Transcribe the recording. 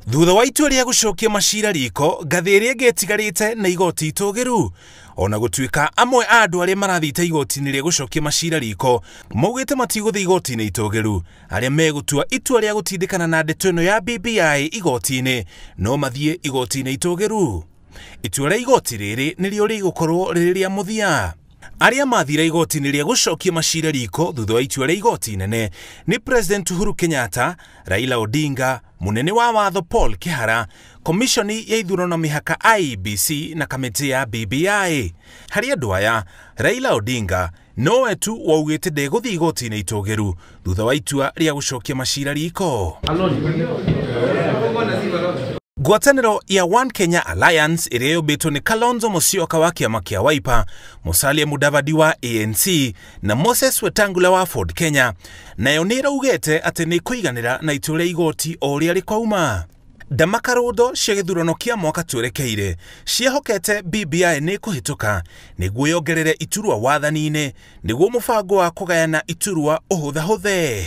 Thutha wa itua rĩa gũcokia macira riko, ngathĩ ĩrĩa ĩngĩ ĩtigarĩte nĩ igoti itũgĩru. Ona gũtuĩka amwe a andũ arĩa marathiĩte igoti-inĩ rĩa gũcokia macira riko maugĩte matigũthiĩ igoti-inĩ itũgĩru, arĩa megũtua itua rĩa gũtindĩkana na ndeto ĩno ya BBI igoti-inĩ no mathiĩ igoti-inĩ itũgĩru. Itua rĩa igoti rĩrĩ nĩrĩo rĩgũkorwo rĩrĩ rĩa mũthia. Arĩa mathire igoti-inĩ rĩa gũcokia macira riko thutha wa itua rĩa igoti inene nĩ President Uhuru Kenyatta, Raila Odinga, munene wa watho Paul Kihara, komishoni ya ithurano na mĩhaka IEBC na kamĩtĩ ya BBI. Harĩ andũ aya, Raila Odinga nowe tu waugĩte ndegũthiĩ igoti-inĩ itũgĩru thutha wa itua rĩa gũcokia macira riko. Ngwatanĩro ya One Kenya Alliance ĩrĩa yũmbĩtwo nĩ Kalonzo Musyoka wa kĩama kĩa Wiper, Musalia Mudavadi wa ANC na Moses Wetangula wa Ford Kenya, nayo nĩ ĩraugĩte atĩ nĩ ĩkũiganĩra na itua rĩa igoti o ũrĩa rĩkauma. Ndamakarũndo cia gĩthurano kĩa mwaka twerekeire ciehokete BBI nĩ ĩkũhĩtũka nĩguo yongerere iturwa wathani-inĩ nĩguo mũbango wa kũgayana iturwa ũhũthahũthe.